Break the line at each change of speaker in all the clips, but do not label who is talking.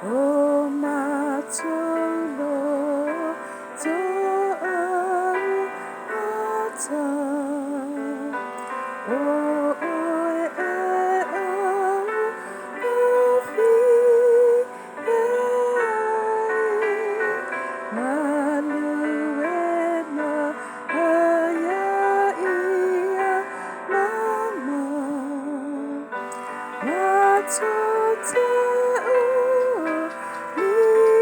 O matou loto augata, O oe e auafi ai, Galuega aia ia mama, Matou te olioli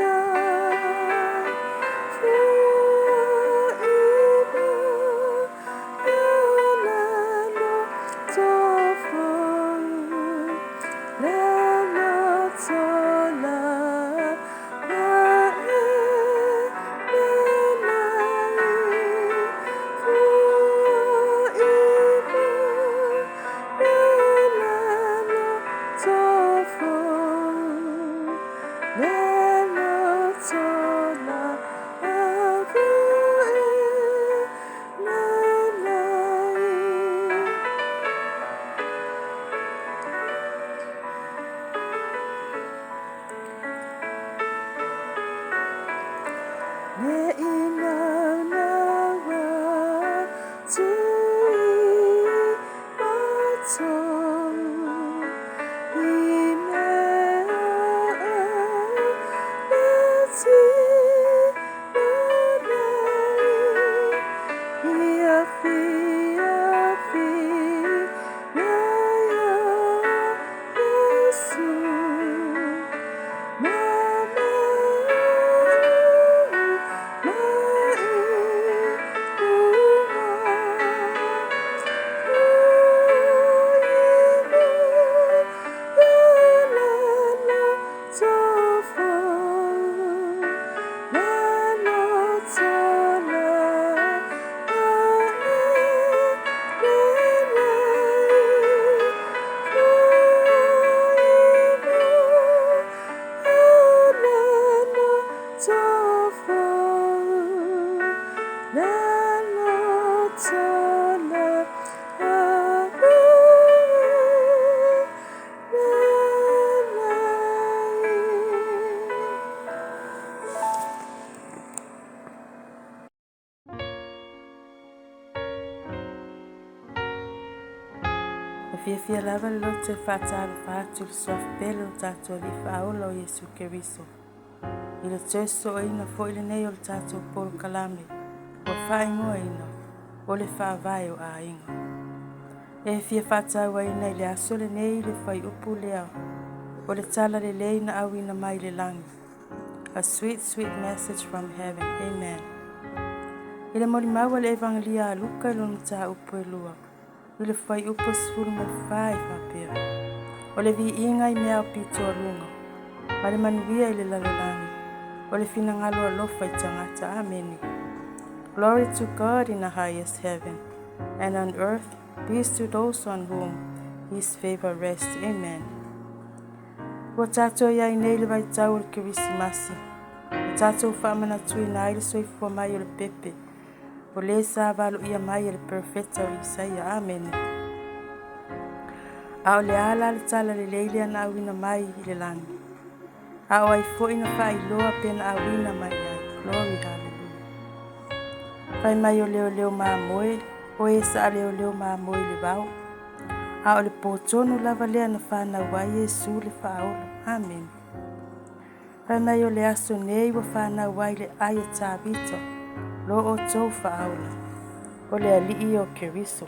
ai, Fuaina ia le loto fou, Le loto laueleele Fuaina ia le loto fou, Le loto laueleele. Ne i naunau atu i matou i mea e tino nei, Ia fiafia ia Iesu, ma mau mai luga. Fuaina ia le loto fou, Le loto laueleele. Fuaina ia le loto fou, Le loto laueleele. E fiafia lava le loto e faatalofa atu i le suafa pele o lo tatou Alii Faaola o Iesu Keriso. I le toe sosooina foi lenei o le tatou polokalame ua faaigoaina o le Faavae o Aiga. E fia faatauaina i le aso lenei le fuaiupu lea o le tala lelei na auina mai i le lagi. A sweet, sweet message from heaven. Amen. I le molimau a le Evagelia a Luka i lona mataupu e 2, i le fuaiupu 14 e faapea, O le viiga i mea aupito aluga, ma le manuia i le lalolagi, o le finagalo alofa i tagata. Amene. Glory to God in the highest heaven, and on earth peace to those on whom his favor rests. Amen. Ua tatou iai nei i le vaitau o le Kerisimasi, ua tatou faamanatuina ai le soifua mai o le pepe, o le sa valoia mai e le perofeta o Isaia. Amene. A o le a la le tala lelei lea na auina mai i le lagi? A o ai foi na faailoa pe na auina mai ai? Glory, hallelujah. Fai mai o leoleo mamoe, o e saaleoleo mamoe i le vao. A o le pō tonu lava lea na fanau ai Iesu le Faaola. Amene. Fai mai o le aso nei ua fanau ai le ai o Tavita, lo outou Faaola, o le Alii o Keriso.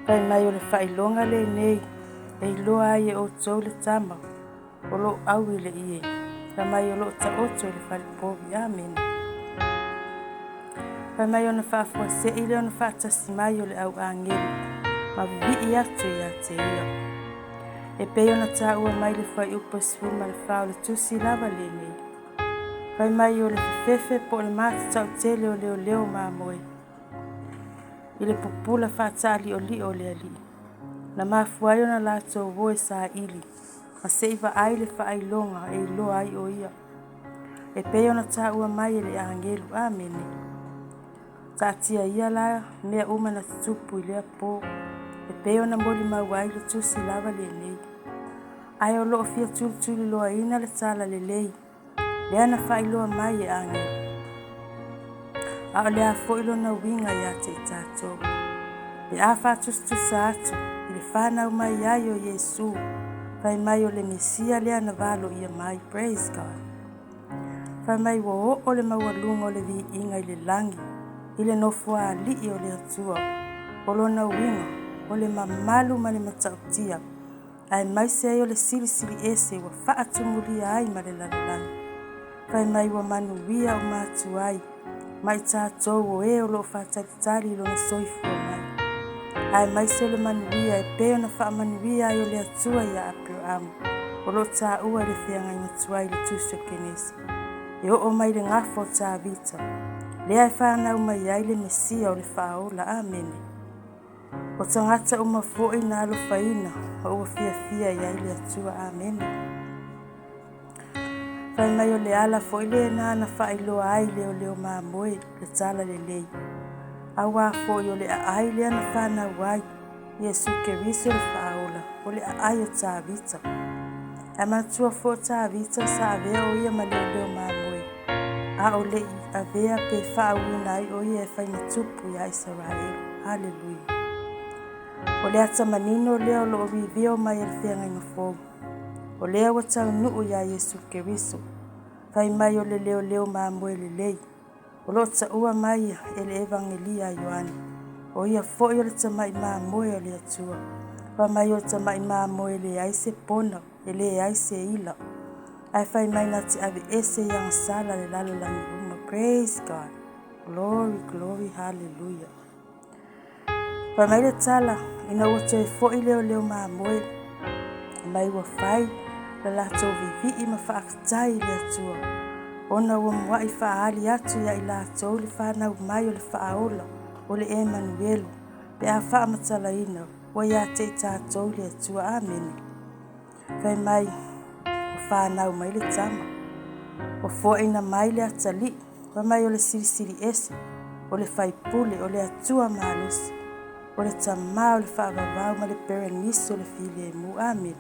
Fai mai o le faailoga lenei e iloa ai e outou le tama o loo au i le ie, fai mai o loo taoto i le falepovi. Amene. Fai mai ona faafuasei lea ona faatasi mai o le au agelu ma vivii atu ia te ia. E pei ona taua mai le fuaiupu 14 o le tusi lava lenei. Fai mai o le fefefe po o le matatautele o leoleo mamoe i le pupula faataaliolio o le alii. Na mafua ai ona latou o e saili ma se i vaai le faailoga e iloa ai o ia. E pei ona taua mai e le agelu. Amene. Taatia ia la mea uma na tutupu i lea pō, e pei ona molimau ai le tusi lava lenei. Ae o loo fia tulituliloaina le talalelei lea na faailoa mai e agelu. A o le a foi lona uiga ia te i tatou, pe a faatusatusa atu i le fanau mai ai o Iesu, fai mai o le Mesia lea na valoia mai. Praise God. Fai mai ua oo le maualuga o le viiga i le lagi, i le nofoaali'i o le Atua. O lona uiga, o le mamalu ma le matautia, aemaise ai o le Silisili Ese ua faatumulia ai ma le lalolagi. Fai mai ua manuia uma atu ai ma i tatou o e o loo faatalitali i lona soifua mai, aemaise o le manuia e pei ona faamanuia ai o le Atua ia Aperamo, o loo taua i le feagaiga tuai i le Tusi o Kenese, e oo mai le gafa o Tavita, lea e fanau mai ai le Mesia o le Faaola. Amene. O tagata uma foi na alofaina ma ua fiafia i ai le Atua. Amene. Fai mai o le ala foi lena na faailoa ai leoleo mamoe le talalelei, auā foi o le aai lea na fanau ai Iesu Keriso le Faaola, o le aai o Tavita. Ae manatua foi o Tavita sa avea o ia ma leoleo mamoe, a o le'i avea pe faauuina ai o ia e fai ma tupu ia Isaraelu. Haleluia. O le ata manino lea o loo reveal mai e le feagaiga fou, o lea ua taunuu iā Iesu Keriso. Fai mai o le leoleo mamoe lelei o loo taua mai e le Evagelia a Ioane, o ia foi o le tama'i mamoe o le Atua. Fai mai o le tama'i mamoe e leai se pona, e leai se ila, ae fai mai na te aveese i agasala le lalolagi uma. Praise God. Glory, glory, hallelujah. Fai mai le tala, ina ua toe fo'i leoleo mamoe mai, ua fai la latou vivii ma faafetai i le Atua, ona ua mua'i faaali atu ia i latou le fanau mai o le Faaola, o le Emanuelu, pe a faamatalaina, ua ia te i tatou le Atua. Amene. Fai mai ua fanau mai le tama, ua foaina mai le atalii. Fai mai o le Silisili Ese, o le Faipule, o le Atua malosi, o le Tamā o le faavavau ma le Perenisi o le filemu. Amene.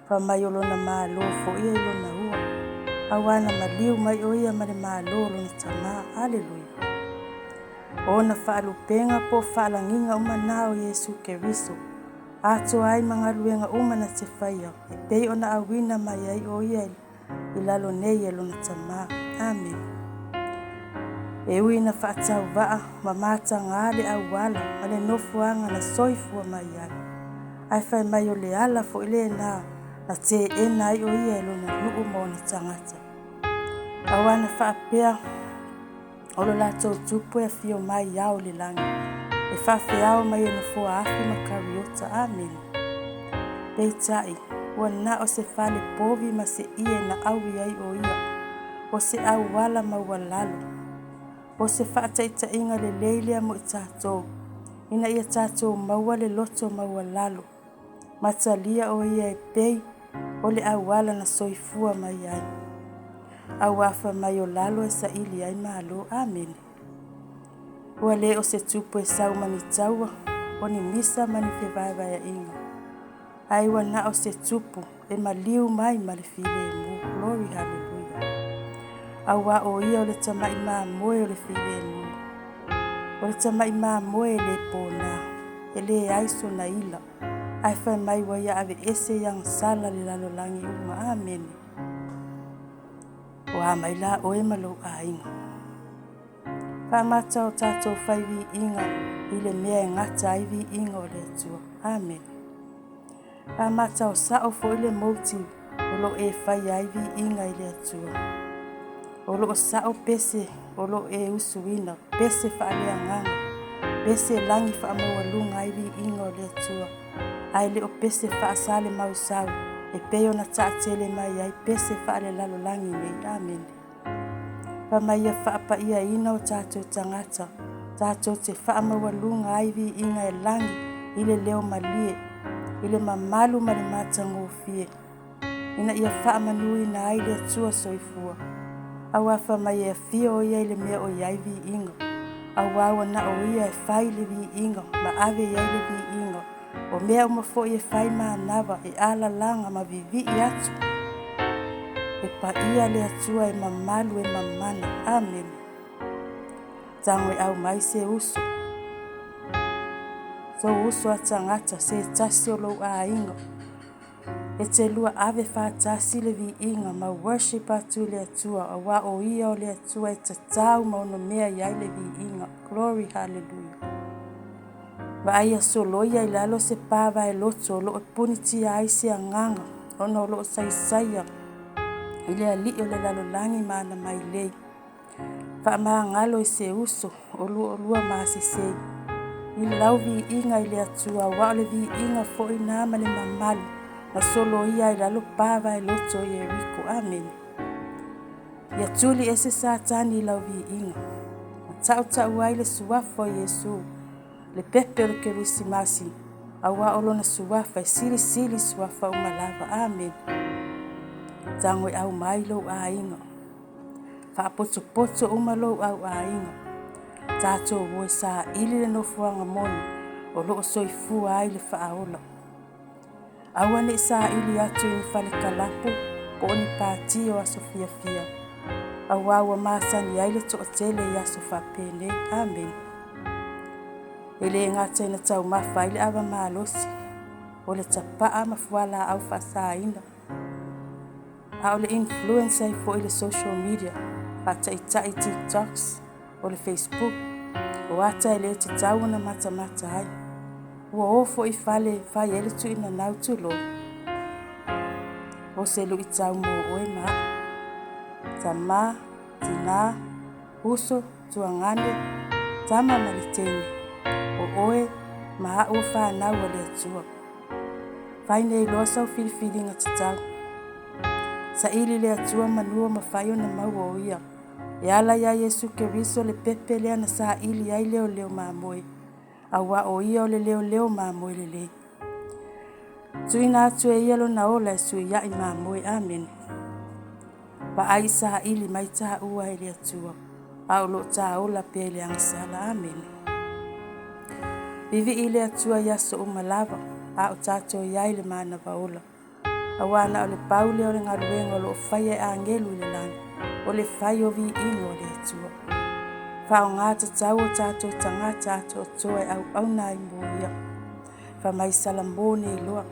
Fai mai o lona malo foi e i lona ua, auā na maliu mai o ia ma le malo o lona Tamā. Aleluia. O ona faalupega po o faalagiga uma na o Iesu Keriso, atoa ai ma galuega uma na te faia e pei ona auina mai ai o ia i lalo nei e lona Tamā. Amene. E ui na faatauvaa ma matagā le auala ma le nofoaga na soifua mai ai, ae fai mai o le ala foi lena na teena ai o ia e lona nuu ma ona tagata, auā na faapea o lo latou tupu e afio mai ao le lagi e faafeao mai e nofoa afi ma kariota. Amene. Peitai ua na o se fale povi ma se ie na aui ai o ia, o se auala maualalo, o se faataitaiga lelei lea mo i tatou, ina ia tatou maua le loto maualalo ma talia o ia e pei o le auala na soifua mai ai, auā fai mai o lalo e saili ai malo. Amene. Ua le o se tupu e sau ma ni taua, o ni misa ma ni fevaevaea'iga, ae ua na o se tupu e maliu mai ma le filemu. Glory, hallelujah. Auā o ia o le tama'i mamoe o le filemu, o le tama'i mamoe e lē pōnā, e leai sona ila, ae fai mai ua ia aveese i agasala le lalolagi uma. Amene. O a mai la oe ma lou aiga? Faamata o tatou fai viiga i le mea e gata ai viiga o le Atua? Amene. Faamata o sa'o foi le motive o loo e faia ai viiga i le Atua? O loo sa'o pese o loo e usuina, pese faaleagaga, pese lagi faamaualuga ai viiga o le Atua, ae le o pese faasale mausau e pei ona taatele mai ai pese faalelalolagi nei. Amene. Fai mai ia faapa'iaina o tatou tagata tatou te faamaualuga ai viiga e lagi i le leo malie, i le mamalu ma le matagofie, ina ia faamanuina ai le Atua soifua, auā fai mai e afio o ia i le mea o i ai viiga, auā ua na o ia e fai le viiga ma ave i ai le viiga. O mea uma foi e fai manava e alalaga ma viivii atu. E paia le Atua e mamalu e mamana. Amene. Tago e aumai se uso. Sou uso a tagata se tasi o lou aiga. E te lua ave faatasi le viiga ma worship atu i le Atua auā o Ia o le Atua e tatau ma onomea i ai le viiga. Glory hallelujah. Vaai ia soloia i lalo se pa vaeloto o loo punitia ai se agaga ona o loo saisaia i le alii o le lalolagi ma ana mailei. Faamagalo i se uso o luaolua masesei i lau viiga i le Atua auā o le viiga foi na ma le mamalu na soloia ai i lalo pa vaeloto o Ieriko. Amene. Ia tuli ese Satani i lau viiga ma tautau ai le suafa o Iesu, le pepe o le Kerisimasi, auā o lona suafa e silisili suafa uma lava. Amene. Tago e aumai lou aiga. Faapotopoto uma lou au aiga. Tatou o e saili le nofoaga moni o loo soifua ai le Faaola. Aua ne i saili atu i ni fale kalapu po o ni pati o aso fiafia, auā ua masani ai le toatele i aso faapenei. Amene. E le gata ina taumafa ai le ava malosi, o le tapaa ma fualaau faasaina, a o le influence ai foi i le social media, faataitai TikToks, o le Facebook, o ata e le tatau ona matamata ai. Ua o foi i fale e fai ai le tuinanau, tulou. O se luitau mo oe ma au. Tama, tina, uso, tuagane, tama ma le teine, o oe ma au o fanau a le Atua. Fai nei loa sau filifiliga tatau. Saili le Atua manu o mafai ona maua o Ia. E ala ia Iesu Keriso le pepe lea na saili ai leoleo mamoe, auā o Ia o le leoleo mamoe lelei. Tuuina atu e Ia lona ola e suiai mamoe. Amene. Vaai i saili mai taua e le Atua, a o loo ta ola pea i le agasala. Amene. Vivii le Atua i aso uma lava, a o tatou i ai i le manava ola. Auā na o le pau lea o le galuega o loo faia e agelu i le lagi, o le fai o viiga o le Atua. Faaaoga tatau o tatou tagata atoatoa e auauna ai mo Ia. Fai mai Salamo nei loa.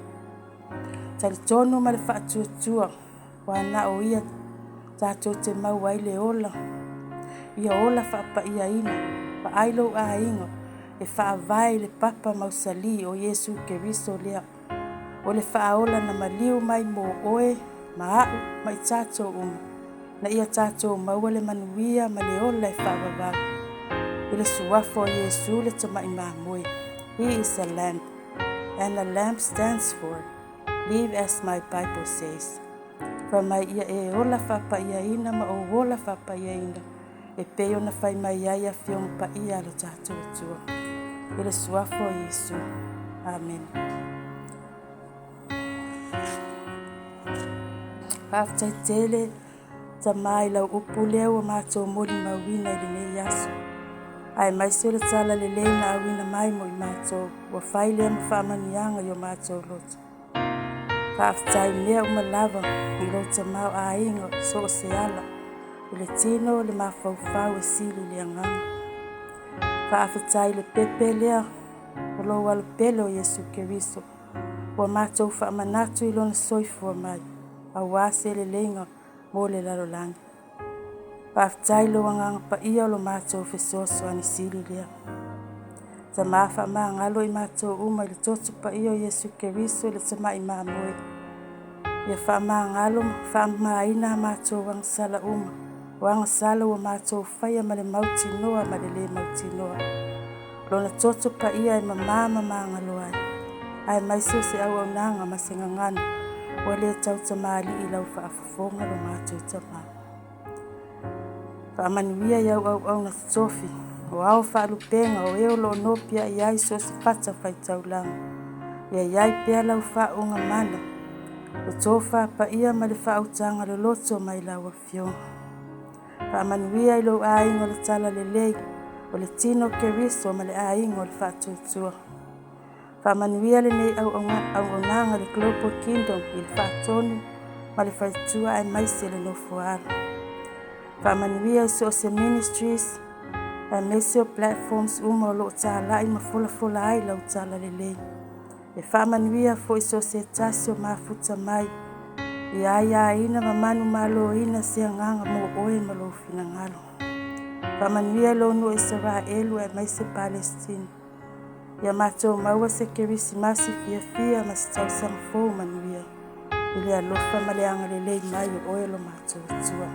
Talitonu ma le faatuatua, ua na o Ia tatou te maua ai le ola, ia ola faapaiaina. Vaai lou aiga e faavae i le papa mausali o Iesu Keriso lea. O le Faaola na maliu mai mo oe ma au ma i tatou uma, na ia tatou maua le manuia ma le ola e faavavau. I le suafa o Iesu le tamai mamoe. He is a lamb, and a lamb stands for Live as my Bible says. Fai mai ia e ola faapaiaina ma ou ola faapaiaina e pei ona fai mai ai Afioga Paia a lo tatou Atua. I le suafa o Iesu. Amene. Faafetai tele Tama i lau upu lea ua matou molimauina i lenei aso. Aemaise o le tala lelei na auina mai mo i matou, ua fai lea ma faamanuiaga i o matou loto. Faafetai i mea uma lava i lou tamaoaiga so o se ala, i le tino le mafaufau e sili i le agaga. Faafetai i le pepe lea o lou alopele o Iesu Keriso, ua matou faamanatu i lona soifua mai, auā se leleiga mo le lalolagi. Faafetai i lou Agaga Paia o lo matou fesoasoani sili lea. Tama faamagalo i matou uma i le toto paia o Iesu Keriso i le tamai mamoe. Ia faamagalo ma faamamaina a matou agasala uma, o agasala ua matou faia ma le mautinoa ma le le mautinoa. Lona toto paia e mama ma magalo ai, aemaise o se auaunaga ma se gagana ua le tautamalii i lau faafofoga lo matou Tama. Faamanuia i au auauna totofi, o ao faalupega o e o lo o nopiai ai so o se fatafaitaulaga. Ia i ai pea lau faauuga mana, le tofa paia ma le faautaga loloto mai lau Afioga. Faamanuia i lou aiga o le talalelei, o le tino o Keriso ma le aiga o le faatuatua. Faamanuia lenei auaunaga i le Global Kingdom i le faatonu ma le faletua aemaise le nofo a alo. Faamanuia i so o se ministries aemaise o platforms uma o lo o talai ma folafola ai lau talalelei. E faamanuia foi so o se tasi o mafuta mai ia aiaina ma manumaloina se agaga mo oe ma lou finagalo. Faamanuia i lou nuu o Isaraelu aemaise Palesitina. Ia matou maua se Kerisimasi fiafia ma se tausaga fou manuia i le alofa ma le agalelei mai o oe lo matou Atua.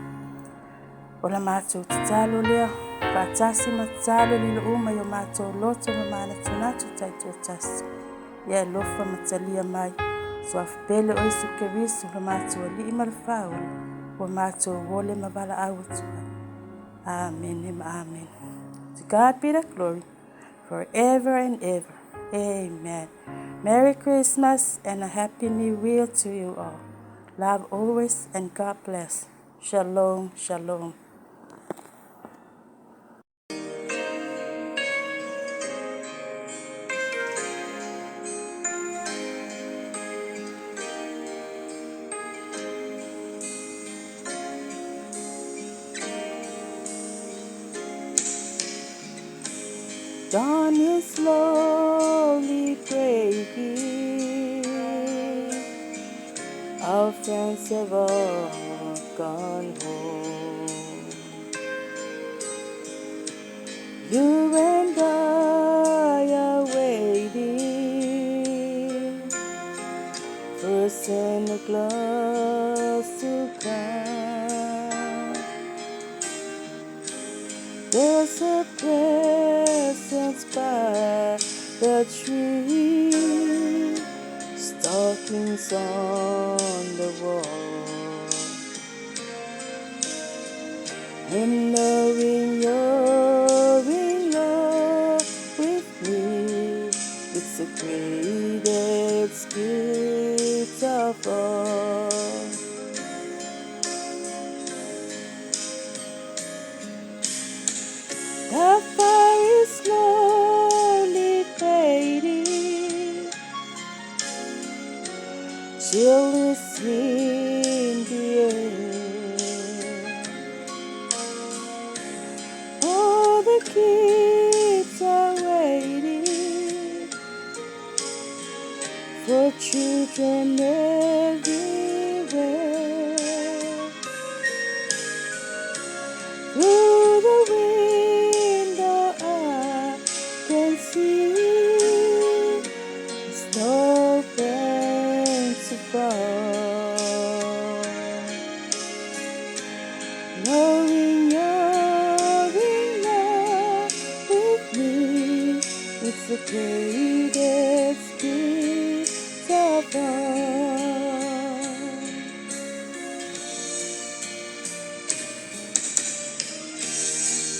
O la matou tatalo lea, faatasi ma tatalo lilo uma i o matou loto ma manatunatu taitoatasi. Ia e alofa ma talia mai. Suafa pele o Iesu Keriso lo matou Alii ma le Faaola, ua matou ole ma valaau atu ai. Amene ma amene. To God be the glory forever and ever. Amen. Merry Christmas and a Happy New Year to you all. Love always and God bless. Shalom, shalom. Dawn is slowly breaking. Our friends have all gone home. You and I are waiting for Santa Claus to come. There's a present by the tree, stockings on the wall. And knowing you're in love with me, it's the greatest gift of all. The fire is slowly fading, chill is in the air. All the kids are waiting for children everywhere. Through the window I can see snow banks above. Knowing you're in love with me, it's the greatest gift of all.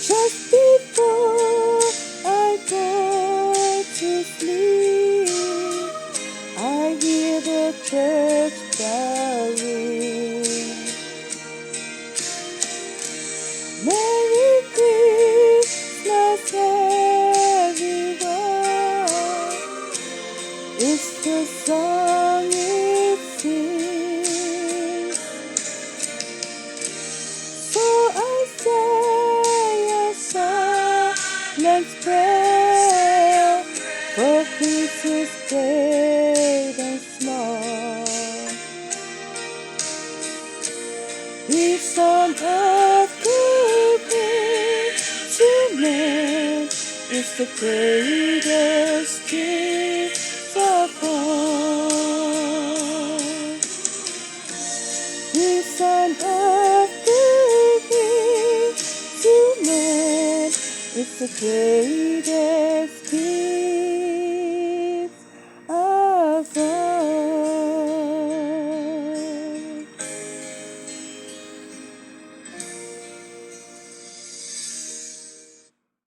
Just before I go to sleep, I hear the church bell ring. Merry Christmas, everyone. It's the song it sings. So I say a silent prayer for creatures great and small. Peace on earth, goodwill to men is the greatest gift of all. Peace on earth, goodwill to men is the greatest gift.